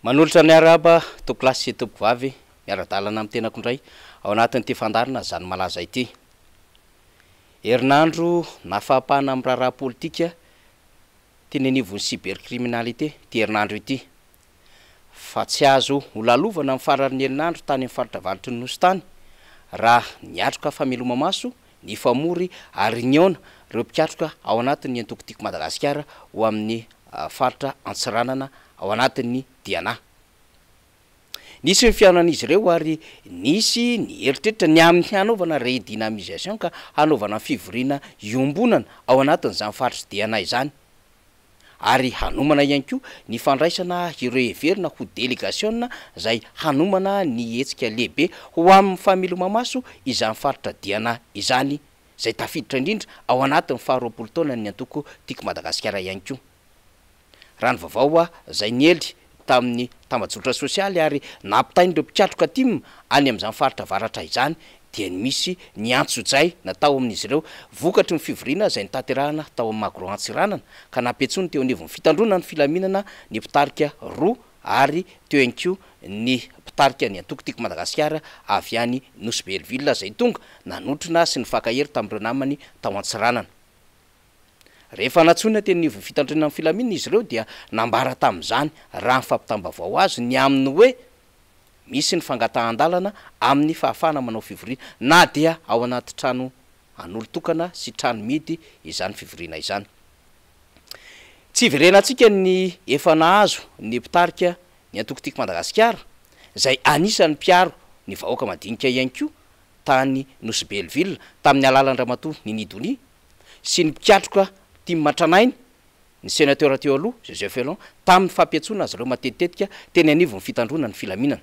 Manolotra ny arahaba tompokolahy sy tompokovavy miara-dalana amin'ny tenako indray ao anatin'ity fandaharana Zany Malaza ity. Herinandro nahafahapahana amin'ny raharaha politika teny anivon'ny cybercriminalité ity herinandro ity. Fa tsy azo ho lalovana ny faran'ny herinandro tany amin'ny faritra avaratry ny Nosy tany raha niatroka fameloma-maso, nifamory ary nihaona ireo mpikatroka ao anatin'ny antoko Tiako Madagasikara ho amin'ny faritra Antsiranana ao anatin'ny Diana. Nisy ny fihaonan'izy ireo ary nisy ny eritreritra ny amin'ny hanaovana redynamisation ka hanaovana fivoriana iombonana ao anatin'izany faritr'i Diana izany ary hanomana ihany koa ny fandraisana ireo heverina ho delegasiona izay hanomana ny hetsika lehibe ho amin'ny fameloma-maso izany faritra Diana izany izay tafiditra indrindra ao anatin'ny faharoapolo taonan'ny antoko Tiako Madagasikara ihany koa. Raha ny vaovao izay niely tamin'ny tambajotra sosialy ary nampitain'ireo mpikatroka tim any amin'izany faritra avaratra izany dia ny misy ny antsojay natao amin'izy ireo vokatry ny fivoriana izay notanterahana tao amin'ny Magro Antsiranana ka nampiantsoiny teo anivon'ny fitandroana ny filaminana ny mpitarika roa ary teo ihany koa ny mpitarika ny antoko Tiako Madagasikara avy any Nosy Belleville izay tonga nanotrona sy nifankahery tamin'ireo namany tao Antsiranana. Rehefa nantsoina teny anivon'ny fitandroana ny filaminana izy ireo dia nambara tamin'izany raha ny fampitam-baovao azo ny amin'ny hoe misy ny fangatahan-dalana amin'ny fahafahana manao fivoriana na dia ao anaty trano an'olon-tokana sy trano mihidy izany fivoriana izany. Tsy hiverenantsika ny efa nahazo ny mpitarika ny antoko Tiako Madagasikara izay anisan'ny mpiaro ny vahoaka madinika ihany koa tany Nosy Belleville tamin'ny alalan-dRamatoa Nini Donia sy ny mpikatroka tim tranainy, ny Senateur teo aloha, Joseph Felon, tamin'ny fampiantsoana azy ireo matetitetika teny anivon'ny fitandroana ny filaminana.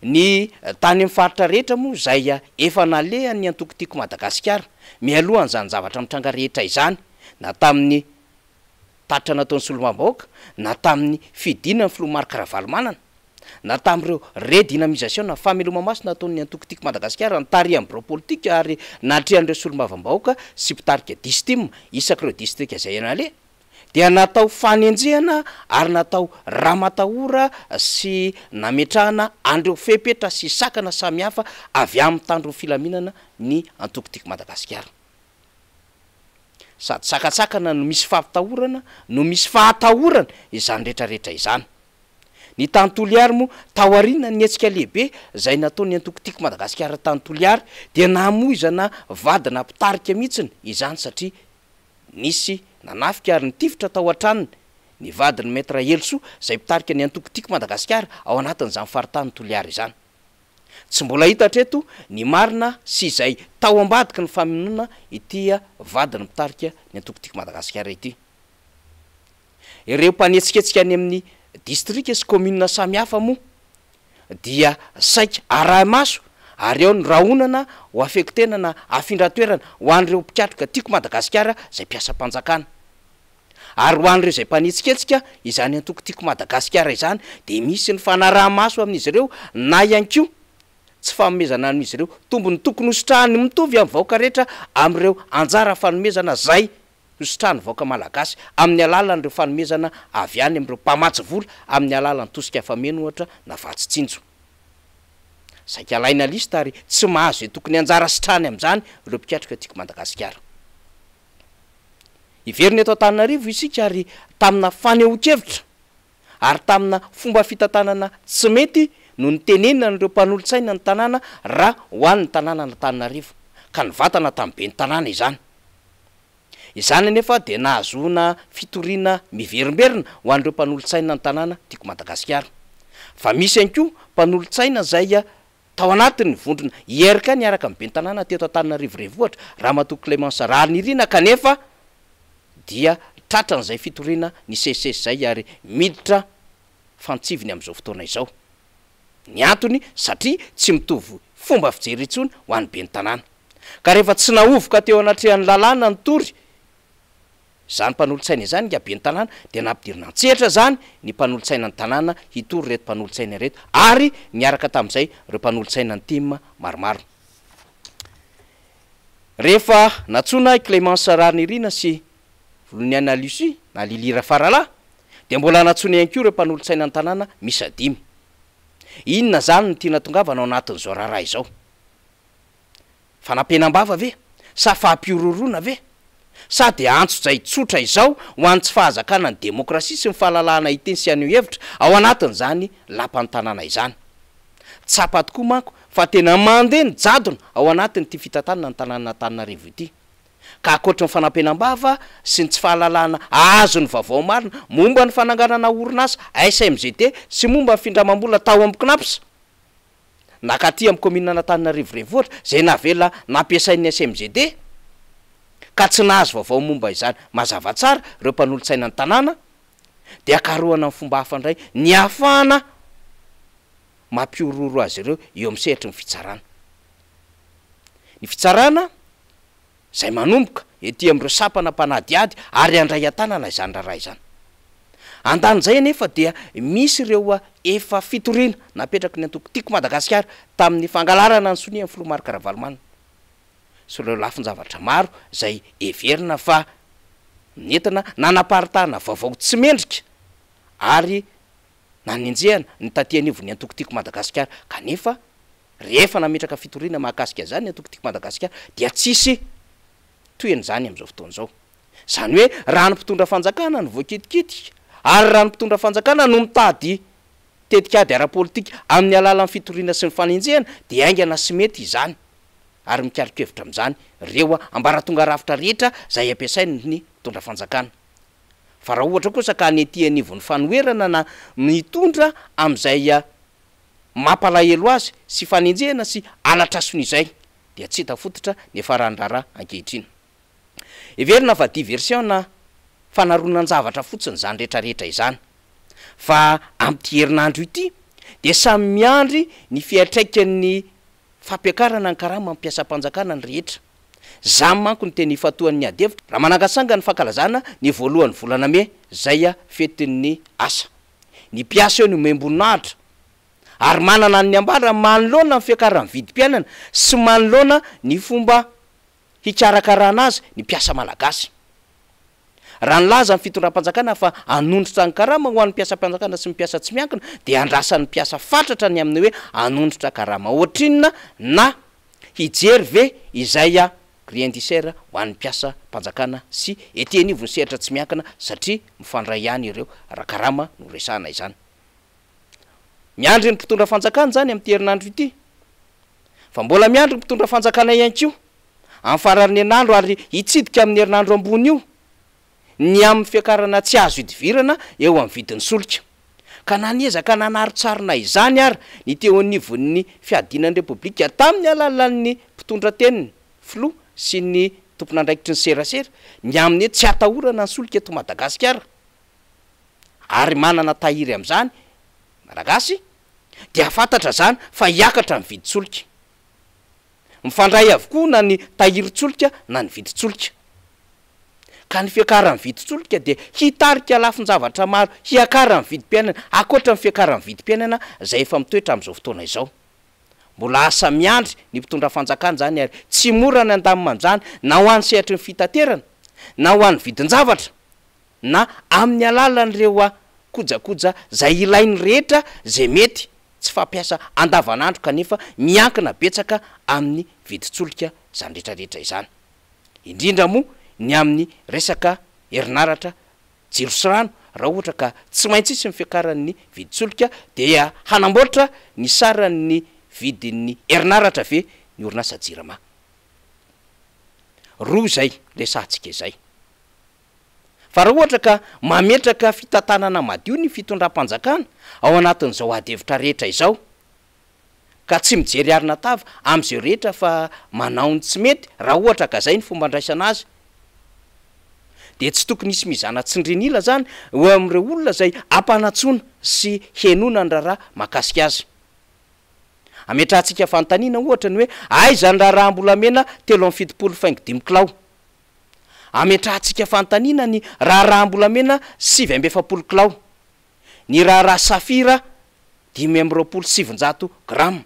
Ny tany amin'ny faritra rehetra moa izay efa nalehan'ny antoko Tiako Madagasikara mialohan'izany zavatra mitranga rehetra izany, na tamin'ny tatitra nataon'ny solombavambahoaka, na tamin'ny fidinan'ny filoha Marc Ravalomanana, na tamin'ireo redynamisation na fameloma-maso nataon'ny antoko Tiako Madagasikara nitarihan'ny birao politika ary natrehan'ireo solombavambahoaka sy mpitarika distim isak'ireo distrika izay naleha dia natao fanenjehana ary natao ramatahora sy nametrahana an'ireo fepetra sy sakana samihafa avy amin'ny mpitandro ny filaminana ny antoko Tiako Madagasikara. Sady sakatsakana no misy fampitahorana no misy fahatahorana izany rehetrarehetra izany. Ny tany Toliary moa, taorian'ny hetsika lehibe izay nataon'ny antoko Tiako Madagasikara tany Toliary dia namoizana vadina mpitarika mihitsiny izany satria nisy nanafika ary nitifitra tao an-tranony ny vadin'i Maître Helisoa izay mpitarika ny antoko Tiako Madagasikara ao anatin'izany faritany Toliara izany. Tsy mbola hita hatreto ny marina sy izay tao ambadiky ny famonoana ity vadin'ny mpitarika ny antoko Tiako Madagasikara ity. Ireo mpanetsiketsika any amin'ny distrika sy kaominina samihafa moa dia saika arahi-maso ary ao ny rahonana ho afektena na afindra toerana ho an'ireo mpikatroka Tiako Madagasikara izay mpiasam-panjakana. Ary ho an'ireo izay mpanetsiketsika izany antoko Tiako Madagasikara izany dia misy ny fanaraha-maso amin'izy ireo na ihany koa tsy fanomezana amin'izy ireo tombony tokony hositrahany mitovy amin'ny vahoaka rehetra amin'ireo anjara fanomezana izay hositrahan'ny vahoaka malagasy amin'ny alalan'ireo fanomezana avy any amin'ireo mpamatsy vola amin'ny alalan'ny tosika fameno ohatra na vatsy tsinjo. Saika alaina lista ary tsy mahazo izay tokony anjara sitrahany amin'izany ireo mpikatroka Tiako Madagasikara. Hiverina eto Antananarivo isika ary tamina fanehoan-kevitra ary tamina fomba fitantanana tsy mety no nitenenan'ireo mpanolotsaina ny tanàna raha ho an'ny tanànan'Antananarivo ka nivatana tamin'ny ben'ny tanàna izany. Izany anefa dia nahazoana fitoriana miverimberina ho an'ireo mpanolotsaina ny tanàna Tiako Madagasikara. Fa misy ihany koa mpanolotsaina izay tao anatin'ny vondrona IRK niaraka amin'ny ben'ny tanàna teto Antananarivo Renivohitra, Ramatoa Clémence Raharinirina kanefa dia tratran'izay fitoriana nisesisesy izay ary miditra fantsiviny amin'izao fotoana izao. Ny antony satria tsy mitovy fomba fijery intsony ho an'ny ben'ny tanàna. Ka rehefa tsy nahovoka teo anatrehan'ny lalàna ny tory izany mpanolotsaina izany ingahy ben'ny tanàna dia nampidirina an-tsehatra izany ny mpanolotsaina ny tanàna hitory ireto mpanolotsaina ireto ary niaraka tamin'izay ireo mpanolotsaina ny tim maromaro. Rehefa nantsoina i Clémence Raharinirina sy Voloniaina Lucie na Lily Rafaralahy. Dia mbola nantsoina ihany koa ireo mpanolotsaina ny tanàna miisa dimy. Inona izany no tiana tongavana ao anatin'izao raharaha izao? Fanampenam-bava ve? Sa fampihorohoroana ve? Sa dia antsojay tsotra izao ho an'ny tsy fahazakana ny demokrasia sy ny fahalalahana hiteny sy haneho hevitra ao anatin'izany lapan'ny tanàna izany? Tsapa tokoa manko fa tena mandeha ny jadona ao anatin'ity fitantanana ny tanànan'Antananarivo ity. Ka ankoatry ny fanampenam-bava sy ny tsy fahalalahana hahazo ny vaovao marina momba ny fananganana orinasa SMGT sy momba ny findramam-bola tao amin'ny Cnaps, Nankaty amin'ny kaomininan'Antananarivo Renivohitra izay navela nampiasain'ny SMGD ka tsy nahazo vaovao momba izany mazava tsara ireo mpanolotsaina ny tanàna dia karohana amin'ny fomba hafa indray ny hahafahana mampihorohoro azy ireo eo amin'ny sehatry ny fitsarana. Ny fitsarana izay manomboka ety amin'ireo sampana mpanadihady ary handray an-tanana izany raharaha izany. Andanin'izay anefa dia misy ireo efa fitoriana napetraky ny antoko Tiako Madagasikara tamin'ny fangalarana ny sonian'ny filoha Marc Ravalomanana sy ireo lafin-javatra maro izay heverina fa nentina nanaparitahana vaovao tsy mendrika ary nanenjehana ny taty anivon'ny antoko Tiako Madagasikara kanefa Rehefa nametraka fitoriana mahakasika izany ny antoko Tiako Madagasikara dia tsisy tohiny izany amin'izao fotoana izao. Izany hoe raha ny mpitondra fanjakana no voakitikitika ary raha ny mpitondra fanjakana no mitady tetikady ara-politika amin'ny alalan'ny fitoriana sy ny fanenjehana dia haingana sy mety izany ary mikalo-kevitra amin'izany ireo ambaratonga rafitra rehetra izay ampiasain'ny mpitondra fanjakana. Fa raha ohatra kosa ka ny ety anivon'ny fanoherana na mitondra amin'izay mampalahelo azy sy fanenjehana sy halatra sonia izay dia tsy hita fototra ny hiafaran'ny raharaha ankehitriny. Heverina fa diversion na fanaronan-javatra fotsiny izany rehetrarehetra izany. Fa amin'ity herinandro ity dia samy miandry ny fiantraikan'ny fampiakarana ny karaman'ny mpiasam-panjakana ny rehetra. Izany manko no tena ifantohan'ny ady hevitra raha manangasanga ny fankalazana ny voalohan'ny volana mey izay fetin'ny asa. Ny mpiasa eo no omem-boninahitra ary manana ny ambara manoloana ny fiakaran'ny vidim-piainana sy manoloana ny fomba hikarakarana azy ny mpiasa malagasy. Raha nilaza ny fitondram-panjakana fa hanondrotra ny karama ho an'ny mpiasam-panjakana sy ny mpiasa tsy miankina dia andrasan'ny mpiasa fatratra ny amin'ny hoe hanondrotra karama ohatrinona na hijery ve izay Grille indiciaire ho an'ny mpiasam-panjakana sy ety anivon'ny sehatra tsy miankina satria mifandray ihany ireo raha karama no resahana izany. Miandry ny mpitondra fanjakana izany amin'ity herinandro ity. Fa mbola miandry ny mpitondra fanjakana ihany koa amin'ny faran'ny herinandro ary hitsidika amin'ny herinandro ambony io ny amin'ny fiakarana tsy azo idivirana eo amin'ny vidin'ny solika. Ka na niezaka nanarontsarona izany ara ny teo anivon'ny fiadiana ny Repoblika tamin'ny alalan'ny mpitondra teniny, filoha, sy ny tompon'andraikitry ny serasera, ny amin'ny hoe tsy atahorana ny solika eto Madagasikara ary manana tahiry amin'izany Malagasy dia fantatra izany fa hiakatra ny vidin-tsolika. Mifandray avokoa na ny tahirin-tsolika na ny vidin-tsolika. Ka ny fiakaran'ny vidin-tsolika dia hitarika lafin-javatra maro hiakaran'ny vidim-piainana ankoatra ny fiakaran'ny vidim-piainana izay efa mitoetra amin'izao fotoana izao. Mbola asa miandry ny mpitondra fanjakana izany ary tsy mora ny handamina an'izany na ho an'ny sehatry ny fitaterana na ho an'ny vidin-javatra na amin'ny alalan'ireo kojakoja izay ilain'ny rehetra izay mety tsy fampiasa andavanandro kanefa miankina betsaka amin'ny vidin-tsolika izany rehetra rehetra izany. Indrindra moa ny amin'ny resaka herinaratra, jiro sy rano, raha ohatra ka tsy maintsy hisy ny fiakaran'ny vidin-tsolika dia hanamboatra ny saran'ny vidin'ny herinaratra ve ny orinasa Jirama? Roa izay resahantsika izay. Fa raha ohatra ka mametraka fitantanana madio ny fitondram-panjakana ao anatin'izao adihevitra rehetra izao, ka tsy mijery arina tava amin'izay rehetra fa manao ny tsy mety raha ohatra ka zay ny fomba andraisana azy dia tsy tokony hisy mizana tsindrin'ila zany eo amin'ireo olona izay ampanantsoina sy henoina ny raharaha mahakasika azy. Ametrahantsika fanontaniana ohatra ny hoe aiza ny raharaham-bolamena 73 faingo 5 kilao? Ametrahantsika fanontaniana ny raharaham-bolamena 49 kilao? Ny raharaha safira 925 grama.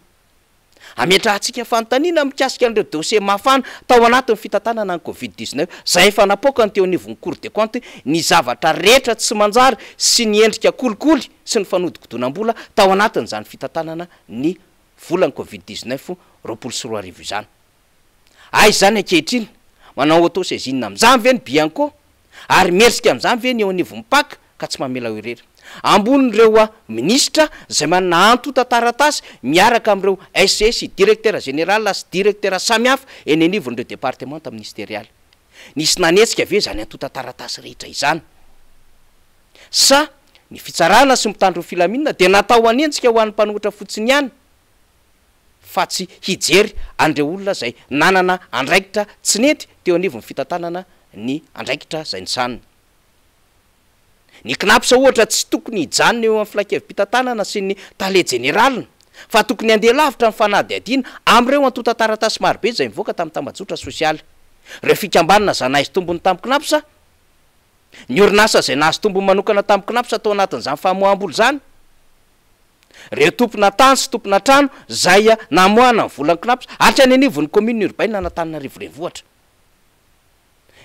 Ametrahantsika fanontaniana mikasika an'ireo dossier mafana tao anatin'ny fitantanana ny Covid 19 izay efa napoakany teo anivon'ny Cour des comptes ny zavatra rehetra tsy manjary sy ny endrika kolikoly sy ny fanodikodonam-bola tao anatin'izany fitantanana ny volan'ny Covid 19 2020 izany. Aiza izany ankehitriny? Manao auto-saisine amin'izany ve ny Bianco? Ary mihersika amin'izany ve ny eo anivon'ny Pac ka tsy mamela ho irery? Ambonin'ireo minisitra izay manana antontan-taratasy miaraka amin'ireo SG sy Directeur Général sy Directeur samihafa eny anivon'ireo departemanta ministerialy. Nisy nanetsika ve izany antontan-taratasy rehetra izany? Sa ny fitsarana sy ny mpitandro ny filaminana dia natao hanenjika ho an'ny mpanohitra fotsiny ihany fa tsy hijery an'ireo olona izay nanana andraikitra tsy nety teo anivon'ny fitantanana ny andraikitra izay nisanina? Ny Cnaps ohatra tsy tokony hijanona eo amin'ny filankevi-pitantanana sy ny tale jeneraliny fa tokony handeha lavitra ny fanadihadiana amin'ireo antontan-taratasy marobe izay nivoaka tamin'ny tambajotra sosialy. Ireo fikambanana izay nahazo tombony tamin'ny Cnaps, ny orinasa izay nahazo tombony manokana tamin'ny Cnaps tao anatin'izany famoaham-bola izany, ireo tompona tany sy tompona trano izay namoahana ny volan'ny Cnaps hatrany anivon'ny kaominina urbaine an'Antananarivo Renivohitra.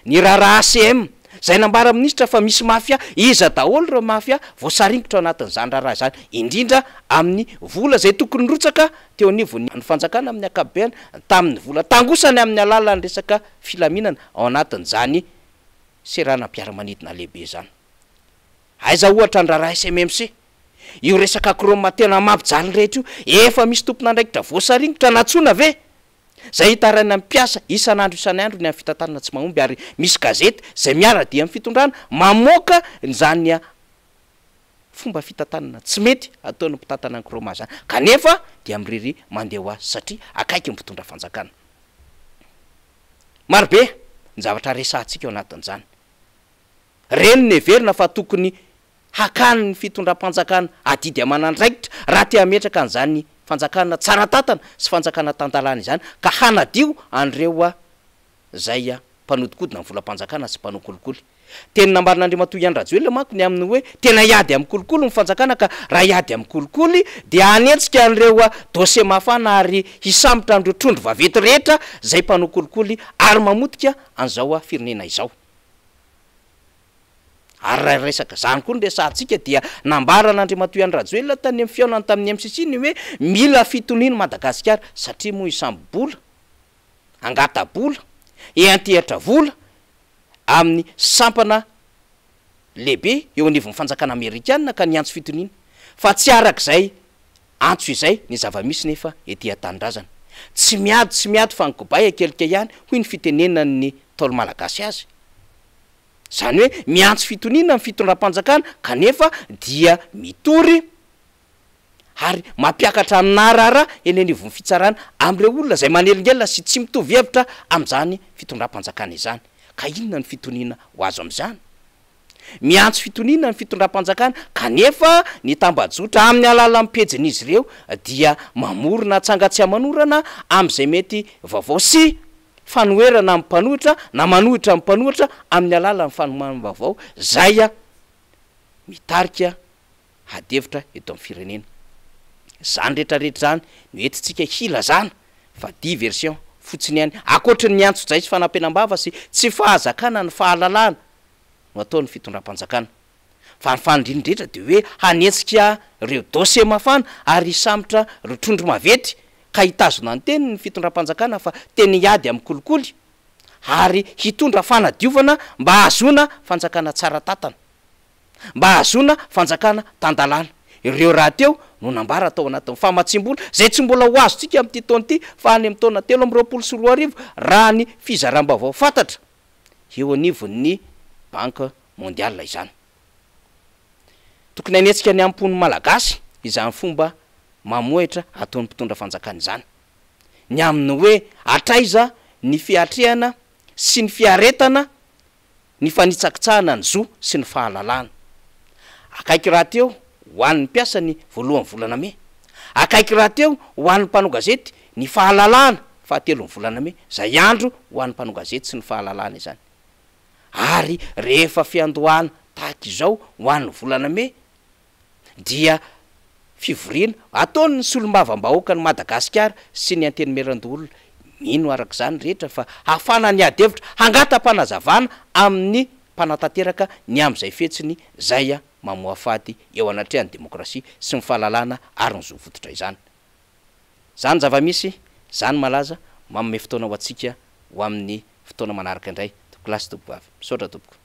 Ny raharaha ACM, izay nambaran'ny minisitra fa misy mafia, iza daholo ireo mafia voasaringotra ao anatin'izany raharaha izany, indrindra amin'ny vola izay tokony nirotsaka teo anivon'ny fanjakana amin'ny ankapobeny tamin'ny vola tangosany amin'ny alalan'ny resaka filaminana ao anatin'izany seranam-piaramanidina lehibe izany. Aiza ohatra ny raharaha SMMC? Io resaka chrome tena mampijaly ny rehetra io, efa misy tompon'andraikitra voasaringotra nantsoina ve? Izay itarainan'ny mpiasa isan'andro isan'andro ny amin'ny fitantanana tsy mahomby ary misy gazety izay miara-dia amin'ny fitondrana mamoaka izany fomba fitantanana tsy mety ataon'ny mpitantana ny Chroma izany kanefa dia miririha mandeha ho azy satria akaiky ny mpitondra fanjakana. Marobe ny zavatra resahantsika ao anatin'izany. Ireny no heverina fa tokony hakany ny fitondram-panjakana adidy aman'andraikitra raha te hametraka an'izany fanjakana tsara tantana sy fanjakana tan-dalàna izany ka hanadio an'ireo izay mpanodikodina ny volam-panjakana sy mpanao kolikoly. Teny nambaran'Andriamatoa Ian Rajoelina manko ny amin'ny hoe tena hiady amin'ny kolikoly ny fanjakana ka raha hiady amin'ny kolikoly dia hanenjika an'ireo dossier mafana ary hisambotra an'ireo trondro vaventy rehetra izay mpanao kolikoly ary mamotika an'izao firenena izao. Ary raha resaka izany koa no resahantsika dia nambaran'Andriamatoa Andry Rajoelina tany amin'ny fihaonany tamin'ny MCC ny hoe mila fitonian'i Madagasikara satria moa hisambo-bola, hangata-bola, hiantehatra vola amin'ny sampana lehibe eo anivon'ny fanjakana amerikana ka niantso fitoniana fa tsy arak'izay antso izay ny zava-misy nefa ety an-tanindrazana. Tsy miady tsy miady fa ny kobay akelika ihany hoy ny fitenenan'ny Ntaolo malagasy azy. Izany hoe miantso fitoniana ny fitondram-panjakana kanefa dia mitory ary mampiakatra ny raharaha eny anivon'ny fitsarana amin'ireo olona izay manelingelina sy tsy mitovy hevitra amin'izany fitondram-panjakana izany. Ka inona ny fitoniana ho azo amin'izany? Miantso fitoniana ny fitondram-panjakana kanefa ny tambajotra amin'ny alalan'ny pejin'izy ireo dia mamorona atsanga tsy aman'orana amin'izay mety vaovao sy fanoherana amin'ny mpanohitra na manohitra ny mpanohitra amin'ny alalan'ny fanomanam-baovao izay mitarika adihevitra eto amin'ny firenena. Izany rehetra rehetra izany no entintsika hilazana fa diversion fotsiny ihany, ankoatry ny antsojay sy fanampenam-bava sy tsy fahazakana ny fahalalahana no ataon'ny fitondram-panjakana. Fa ny fanindriany rehetra dia hoe hanetsika ireo dossier mafana ary hisambotra ireo trondro maventy ka hitazona ny teniny ny fitondram-panjakana fa tena hiady amin'ny kolikoly ary hitondra fanadiovana mba hahazoana fanjakana tsara tantana, mba hahazoana fanjakana tan-dalàna. Ireo rahateo no nambara tao anatin'ny famatsiam-bola izay tsy mbola ho azontsika amin'ity taona ity fa any amin'ny taona 2023 raha ny fizaram-baovao fantatra eo anivon'ny Banque Mondiale izany. Tokony hanetsika ny am-pon'ny Malagasy izany fomba mamohehitra ataon'ny mpitondra fanjakana izany. Ny amin'ny hoe hatraiza ny fiatrehana sy ny fiaretana ny fanitsakitsahana ny zo sy ny fahalalahana. Akaiky rahateo ho an'ny mpiasa ny voalohan'ny volana mey. Akaiky rahateo ho an'ny mpanao gazety ny fahalalahana fahatelon'ny volana mey, izay andro ho an'ny mpanao gazety sy ny fahalalahana izany. Ary rehefa fiandohana tahaka izao ho an'ny volana mey dia. fivoriana ataon'ny solombavambahoakan'i Madagasikara sy ny Antenimierandoholona. Mino araka izany rehetra fa hahafahana ny ady hevitra hangata-panazavana amin'ny mpanatanteraka ny amin'izay fihetsiny izay mamoafady eo anatrehan'ny demokrasia sy ny fahalalana ary ny zo fototra izany. Izany zava-misy izany malaza manome fotoana ho antsika ho amin'ny fotoana manaraka indray tompokolahy sy tompokovavy. Misaotra tompoko.